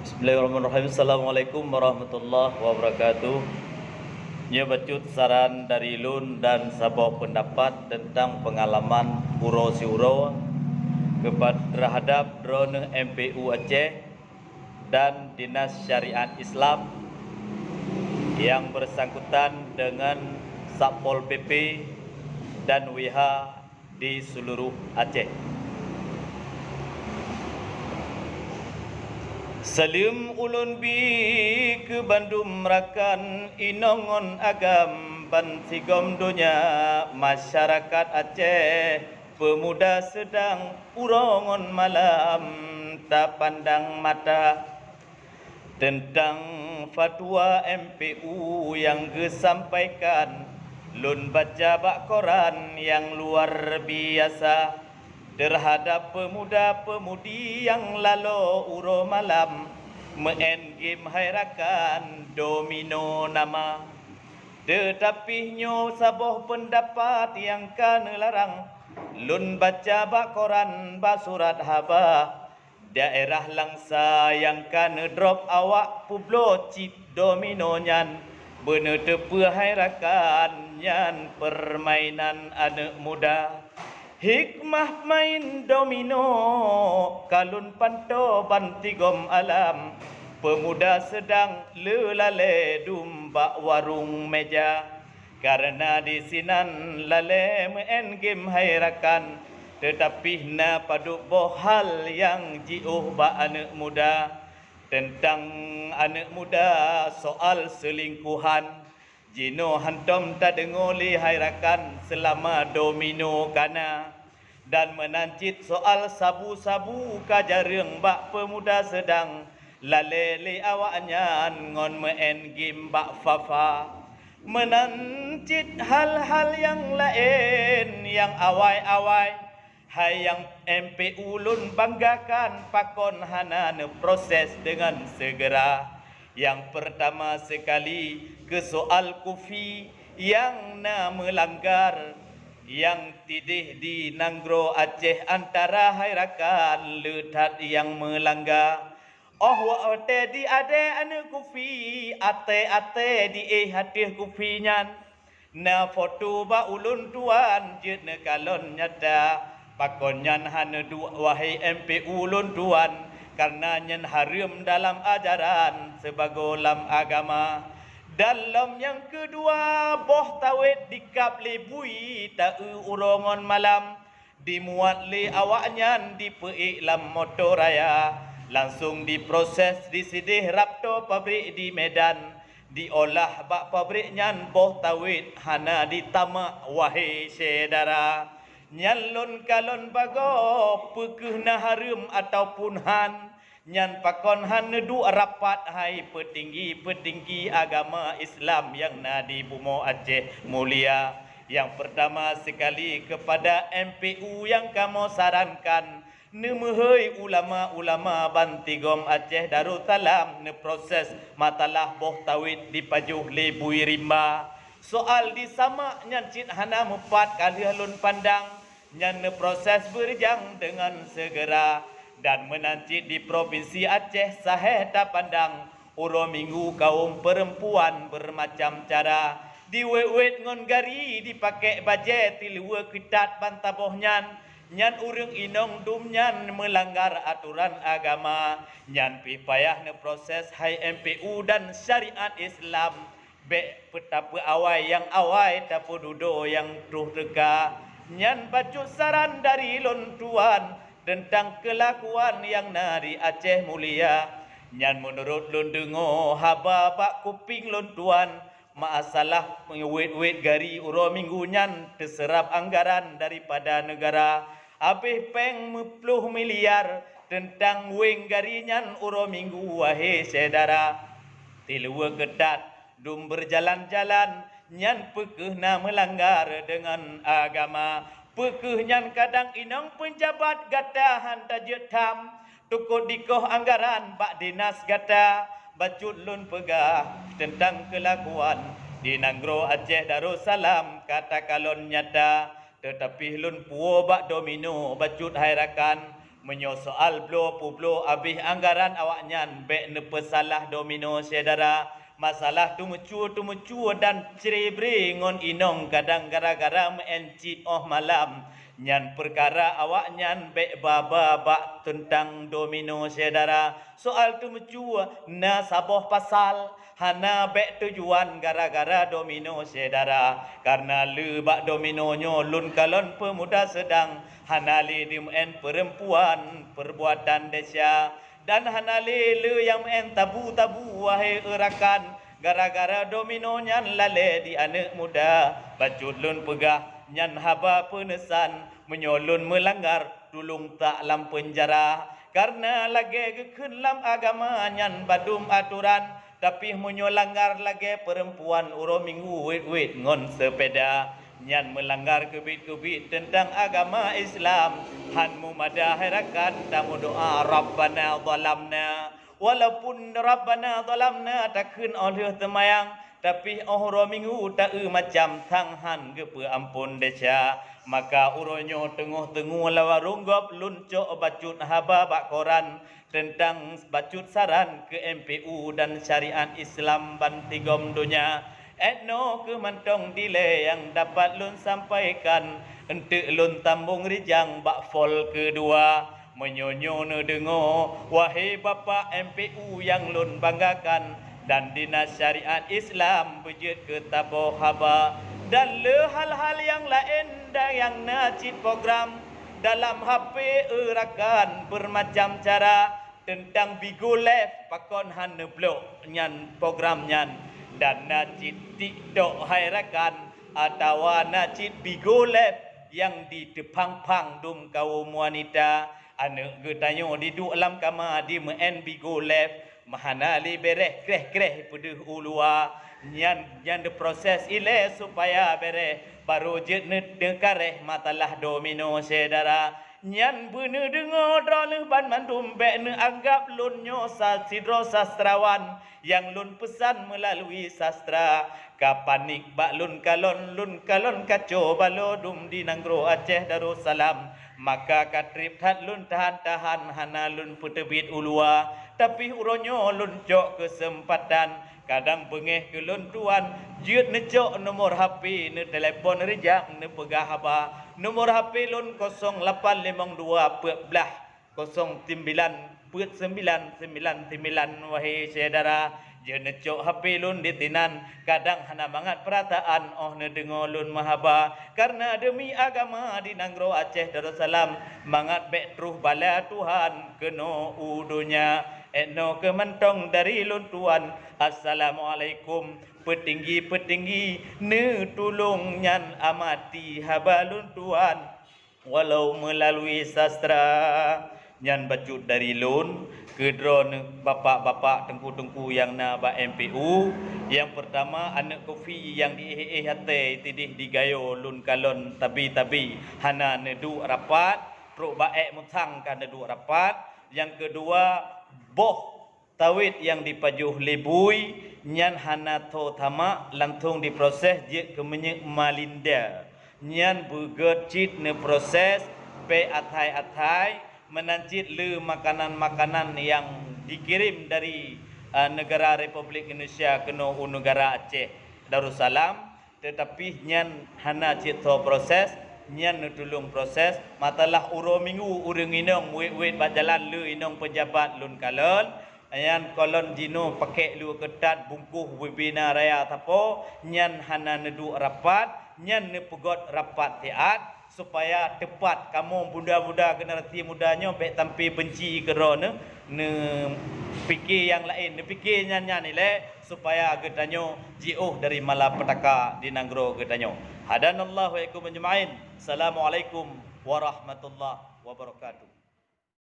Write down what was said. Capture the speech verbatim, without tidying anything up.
Bismillahirrahmanirrahim. Assalamualaikum warahmatullahi wabarakatuh. Nyoe bacut saran dari lôn dan saboh peundapat teuntang peungalaman uroe siuroe keupa-, teuhadab droeneuh M P U Aceh dan Dinas Syariat Islam nyang beusangkutan deungon Satpol P P dan W H di seuluruh Aceh. Saleuem ulôn bi keu bandum rakan inong ngon agam bansigom donya masyarakat Aceh, peumuda seudang uroe ngon malam tapandang mata. Teuntang fatwa M P U nyang geusampaikan, lôn baca bak koran nyang luar biasa teuhadab peumuda-peumudi nyang laloe uroe malam meu'en game hai rakan domino nama. Teutapi nyoe saboh peundapat nyang ka neularang, lôn baca bak koran, bak surat haba. Daerah Langsa nyang ka neudrop awak peubloe cit domino nyan beuneuteupeu hai rakan nyan peurmainan aneuëk muda. Hikmah main domino ka lôn pantoe bansigom alam, peumuda seudang le lalée dum bak warong meja. Kareuna disinan lalée meu'en game hai rakan, teutapi na padub boh hal nyang jiôh bak aneuëk muda. Teuntang aneuëk muda, soal seulingkohan, jinoe hantom tadeungoe lé hai rakan seulama domino ka na. Dan meunan cit soal sabu-sabu ka jareueng bak peumuda seudang, lalée lé awaknyan ngon meu'en game bak fafa. Meunan cit hal-hal nyang laén nyang awai-awai. Hai nyang M P U lôn banggakan pakon hana neuproses deungon seugera. Nyang peurtama seukali keu soal kufi nyang na meulanggar, nyang tideh di nanggroe Aceh antara hai rakan le that nyang meulangga. Óh watée diadée aneuëk kufi, até-até diéh ateueh kufi nyan, na foto bak ulôn tuan jeuet neukalon nyata. Pakon nyan hana duek wahé M P U lôn tuan, kareuna nyan hareuem dalam ajaran sibagoe lam agama. Dan lom nyang keudua, boh tawét dikab lé bui taeu uroe ngon malam. Dimuat lé awaknyan dipeuék lam moto raya, langsong diproses disideh rab toe pabrik di Medan, diolah bak pabrik nyan boh tawét hana jitamak wahé syedara. Nyan lôn kalon bagoe peu kheueh na hareuem ataupun han. Nyan pakon han neuduek rapat hai peutinggi-peutinggi agama Islam nyang na di bumoe Aceh mulia. Nyang peurtama seukali keupada M P U nyang kamoe sarankan, neumeuhôi ulama-ulama bansigom Aceh Darussalam neuproses masalah boh tawét dipajoh lé bui rimba. Soal disamak nyan cit hana meupat ka lheueh lôn pandang. Nyan neuproses beurijang deungon seugera, dan meunan cit di Propinsi Aceh sahe tapandang, uroe Minggu kawöm peurempuan beureumacam cara diwét-wét ngon gari, dipakée bajée tiluweue keutat ban saboh nyan. Nyan ureuëng inong dum nyan meulanggar atoran agama, nyan pih payah neuproses hai M P U dan syariat Islam. Bék peutapeuawai nyang awai, tapeududoe nyang troh teuka. Nyan bacut saran dari lôn tuan teuntang keulakuan nyang na di Aceh mulia. Nyan meunurot lôn deungoe haba bak kuping lôn tuan, masalah wét-wét gari uroe Minggu nyan teuseurap anggaran daripada neugara. Habéh péng meuploh miliar teuntang weng gari nyan uroe Minggu, wahé syedara. Tiluweue keutat dum beujalan-jalan, nyan peu kheueh na meulanggar deungon agama. Peu kheueh nyan kadang inong peunjabat gata han tajeuet tham, tukot dikoh anggaran bak dinas gata. Bacut lôn peugah teuntang keulakuan di nanggroe Aceh Darussalam ka takalon nyata. Teutapi lôn puwoe bak domino bacut hai rakan, Meunyoe soal bloe peubloe abéh anggaran awaknyan, bék neupeusalah domino syedara. Masalah teumeucue-teumeucue dan cre-bre ngon inong kadang gara-gara meu'en cit óh malam. Nyan peukara awaknyan bék ba-ba bak teuntang domino syedara. Soal teumeucue na saboh pasal, hana bék tujuan gara-gara domino syedara. Kareuna le bak domino nyoe lôn kalon peumuda seudang, hana lé dimeu'en peurempuan peubuatan desya. Dan hana lé le nyang meu'en tabu-tabu, wahé e rakan, gara-gara domino nyan lalée di aneuëk muda. Bacut lôn peugah nyan haba peuneusan, meunyoe lôn meulanggar, tulông tak lam peunjara. Kareuna lagée geukheun lam agama nyan badum atoran, tapi meunyoe langgar lagée peurempuan uroe Minggu wét-wét ngon seupeda, nyan meulanggar keubiet-keubiet teuntang agama Islam. Han mumada hai rakan tameudoá, "Rabbana zalamna." Walaupun "Rabbana zalamna" takheun óh lheueh teumayang, tapi óh uroe Minggu ta-eu macam thang han geupeu amphon desya. Maka uroe nyoe teungoh-teungoh lam warong gob lôn cok bacut haba bak koran teuntang bacut saran keu M P U dan syariat Islam bansigom donya. Etnoe keuh mantong dilée nyang dapat lôn sampaikan. Eunteuk lôn tambong rijang bak vol keudua. Meunyoe nyoe neudeungoe, wahé Bapak M P U nyang lôn banggakan, dan dinas syariat Islam beujeuet keu taboh haba, dan le hal-hal nyang laén dan nyang na cit program dalam H P e rakan beumacam cara. Teuntang Bigo Live pakon han neublok nyan program nyan, dan na cit TikTok hai rakan, atawa na cit Bigo Live nyang jiteuphang-phang dum kawöm wanita. Aneuëk geutanyoe jiduek lam kama jimeu'en Bigo Live, hana lé béréh, kréh-kréh peudeuh u luwa. Nyan, nyan diproses ilée supaya béréh, barô jeuet neu-, neukaréh masalah domino syedara. Nyan beuneudeungoe droeneueh banmandum, bék neuanggab lôn nyoe sa-, sidroe sastrawan nyang lôn peusan meulalui sastra. Ka panik bak lôn kalon, lôn kalon kaco balo dum di nanggroe Aceh Darussalam. Maka ka treb that lôn tahan-tahan hana lôn peuteubiet u luwa, tapi uroe nyoe lôn cok keuseumpatan. Kadang beungéh keu lôn tuan, jeuet neucok nomor H P, neutelepon rijang, neupeugah haba. Nomor H P lôn kosong lapan limong dua peuet blaih kosong sembilan peuet sembilan sembilan sembilan, wahé syedara. Jeuet neucok H P lôn disinan, kadang hana mangat peurasaan óh neudeungoe lôn meuhaba. Kareuna deumi agama di nanggroe Aceh Darussalam, mangat bék troh bala Tuhan keunoe u donya. Etnoe keuh mantong dari lôn tuan. Assalamualaikum. Peutinggi-peutinggi neutulông nyan amati haba lôn tuan, walau meulalui sastra. Nyan bacut dari lôn keu droeneueh bapak-bapak, teungku-teungku nyang na bak M P U. Nyang peurtama, aneuëk kofi nyang di éh-éh até tidéh di gayo lôn kalon tabi-tabi hana neuduek rapat, trok bak ék musang ka neuduek rapat. Nyang keudua, boh sawét nyang jipajoh lé bui nyan hana tho tamak, langsong jiproses jeuet keu minyeuk malinda. Nyan beugét cit neuproses bék athai-athai, meunan cit le makanan-makanan nyang jikirém dari, a, neugara Republik Indonesia keunoe u neugara Aceh Darussalam. Teutapi nyan hana cit tho proses, nyan neutulông proses. Masalah uroe Minggu ureuëng inong wét-wét bak jalan le inong peujabat lôn kalon, nyan kalon jinoe pakèk luweue keutat bungkôh bubena raya sapo, nyan hana neuduek rapat, nyan neupeugot rapat siat. Supaya teupat kamoe muda-muda generasi muda nyoe bék sampé beunci keudroe neu-, neupike nyang laén, neupike nyan-nyan ilée supaya geutanyoe jiôh dari malapetaka di nanggroe geutanyoe. Hadanallahu wa iyyakum ajma'in. Assalamualaikum warahmatullahi wabarakatuh.